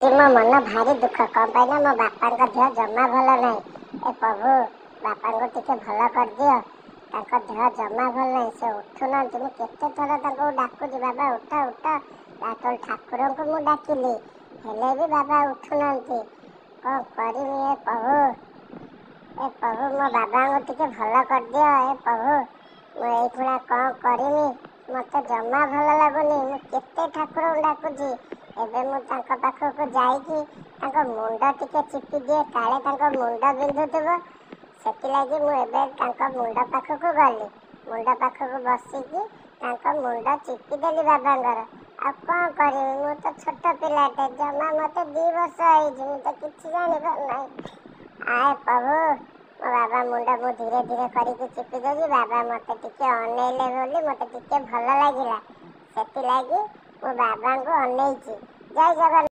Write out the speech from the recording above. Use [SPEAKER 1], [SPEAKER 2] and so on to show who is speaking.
[SPEAKER 1] ମୋ ମନ ଭାରି ଦୁଃଖ। କ'ଣ ପାଇଁ ନା ମୋ ବାପାଙ୍କ ଦେହ ଜମା ଭଲ ନାହିଁ। ଏ ପ୍ରଭୁ, ବାପାଙ୍କୁ ଟିକେ ଭଲ କରିଦିଅ। ତାଙ୍କ ଦେହ ଜମା ଭଲ ନାହିଁ, ସେ ଉଠୁନାହାନ୍ତି। ମୁଁ କେତେ ଥର ତାଙ୍କୁ ଡାକୁଛି, ବାବା ଉଠ ଉଠ। ଠାକୁରଙ୍କୁ ମୁଁ ଡାକିଲି, ହେଲେ ବି ବାବା ଉଠୁନାହାନ୍ତି। କ'ଣ କରିବି? ଏ ପ୍ରଭୁ, ଏ ପ୍ରଭୁ, ମୋ ବାବାଙ୍କୁ ଟିକେ ଭଲ କରିଦିଅ। ଏ ପ୍ରଭୁ, ମୁଁ ଏଇଖୁଣା କ'ଣ କରିମି? ମୋତେ ଜମା ଭଲ ଲାଗୁନି। ମୁଁ କେତେ ଠାକୁରଙ୍କୁ ଡାକୁଛି। ଏବେ ମୁଁ ତାଙ୍କ ପାଖକୁ ଯାଇକି ତାଙ୍କ ମୁଣ୍ଡ ଟିକେ ଚିପି ଦିଏ, କାଳେ ତାଙ୍କ ମୁଣ୍ଡ ବିନ୍ଧୁଥିବ। ସେଥିଲାଗି ମୁଁ ଏବେ ତାଙ୍କ ମୁଣ୍ଡ ପାଖକୁ ଗଲି। ମୁଣ୍ଡ ପାଖକୁ ବସିକି ତାଙ୍କ ମୁଣ୍ଡ ଚିପିଦେଲି ବାବାଙ୍କର। ଆଉ କ'ଣ କରିବି? ମୁଁ ତ ଛୋଟ ପିଲାଟେ, ଜମା ମୋତେ 2 ବର୍ଷ ହେଇଛି, ମୁଁ ତ କିଛି ଜାଣିପାରୁନାହିଁ। ଆଏ ପ୍ରଭୁ, ମୋ ବାବା ମୁଣ୍ଡ ମୁଁ ଧୀରେ ଧୀରେ କରିକି ଚିପି ଦେଉଛି। ବାବା ମୋତେ ଟିକେ ଅନେଇଲେ ବୋଲି ମୋତେ ଟିକେ ଭଲ ଲାଗିଲା। ସେଥିଲାଗି ମୁଁ ବାବାଙ୍କୁ ଅନେଇଛି। ଜୟ ଜଗନ୍ନାଥ।